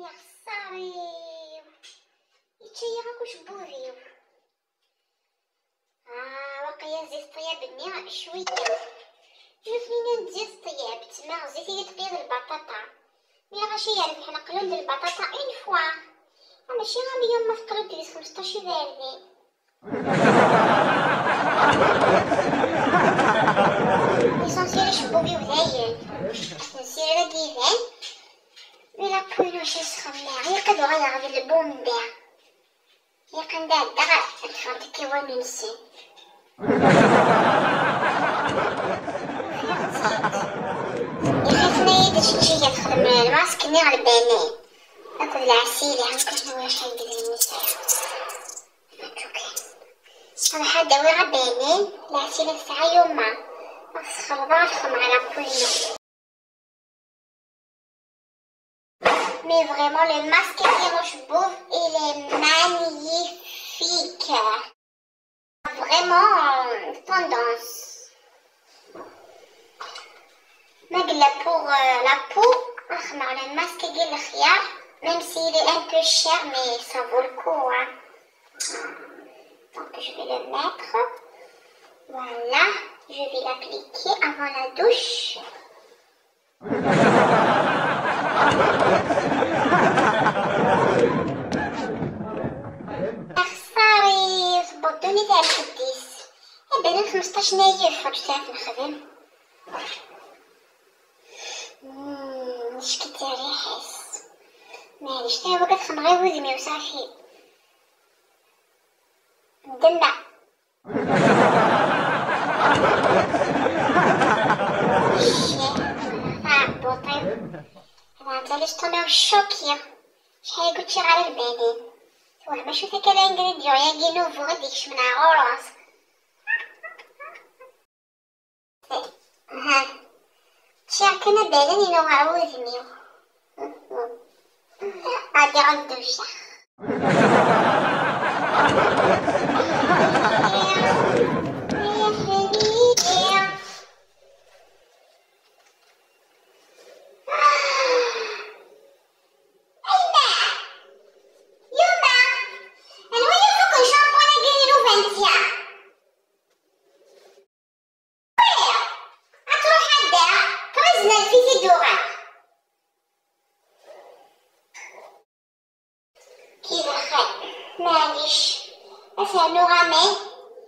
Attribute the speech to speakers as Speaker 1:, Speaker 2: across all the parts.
Speaker 1: يا خساري يتشيغ كوش بوفيو. واقيا زيت طيابني شوية جوفني نزيد طياب تما زيت هي تقيض البطاطا مي غاشي يعرف حنا قلول البطاطا اون فوا ماشي غا اليوم ما تقلو ديال 15 باردين. l'essentiel شبوبي وذايل نسير هذا ديفان mais la بوينو شي سخنا يقدو غيغدي البومبا يقندا دغا تفرنت كيوان نسي. يخافني تجي تخدم الماسك ني على البنان اكل العسيلة غنكون واش ندير النساء راح داوي غا بنان العسيلة تاع يوما تخلطها تخدم على بوينو. Mais vraiment le masque Rochebouve il est magnifique. Vraiment tendance. Mais pour la peau, le masque الخيار même s'il est un peu cher mais ça vaut le coup hein. Donc je vais le mettre. Voilà, je vais l'appliquer avant la douche. خساري صبطوني تاع الحديث بان 15 نايف باش تعرف نخدم. شكيت ريحس معليش تا هو كتخدم غير وذمي وصافي ندمع. هذا ليش شوكيا شحال قلتي على البنين واه ماشي تا كان ingrédient ياكي nouveau غادي يكشف من غوراس. ها شي كنا بالين ينو عاوزني غادي غندوشا. معليش أسهلو غامي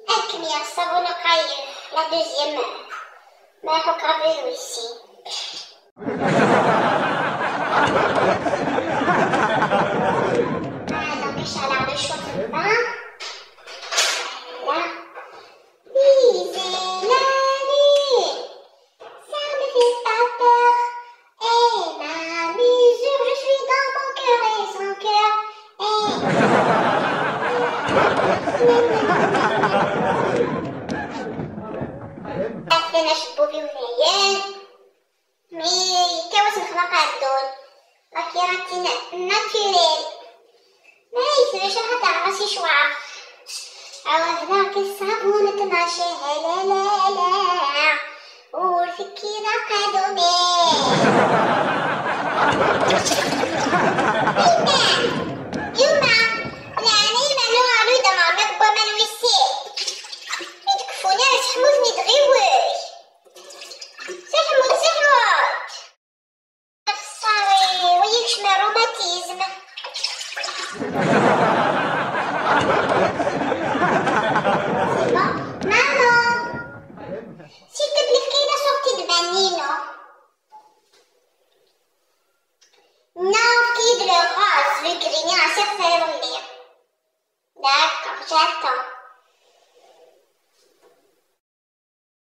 Speaker 1: أكمية الصابون قايل la deuxième ما هو كافي ويسي. Donc على le chauffe-bain. Voilà. Oui, c'est la nuit. Ça me fait pas peur. Et ma mesure, je suis dans mon cœur et son cœur. Et أنا شبوبي وذايل mais كواس نخلق عدول la kératine naturelle ما يسواش راح تعرف شوعة عاودنا الصابون تناشي لا لا لا والفكيرة قدومي. يما يعني ما نوع دمار نكبر من ويسي يتكفوني على سحموتني دغيوي سحموت سحموت خساري ويكش ما روماتيزم. C'est bon. Maman, s'il te plaît, fais la sortie de Vanino. Non, fais le rose, le grignon, à fermer. D'accord, j'attends.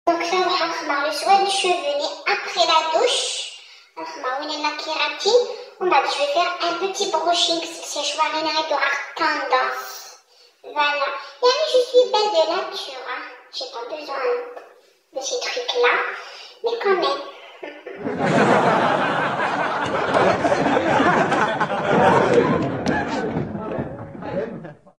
Speaker 1: Donc ça, on va le soin de cheveux après la douche. On va la kératine. On va, je vais faire un petit brushing séchoir et tendance. Voilà. Et je suis belle de nature. Hein. J'ai pas besoin de ces trucs-là. Mais quand même.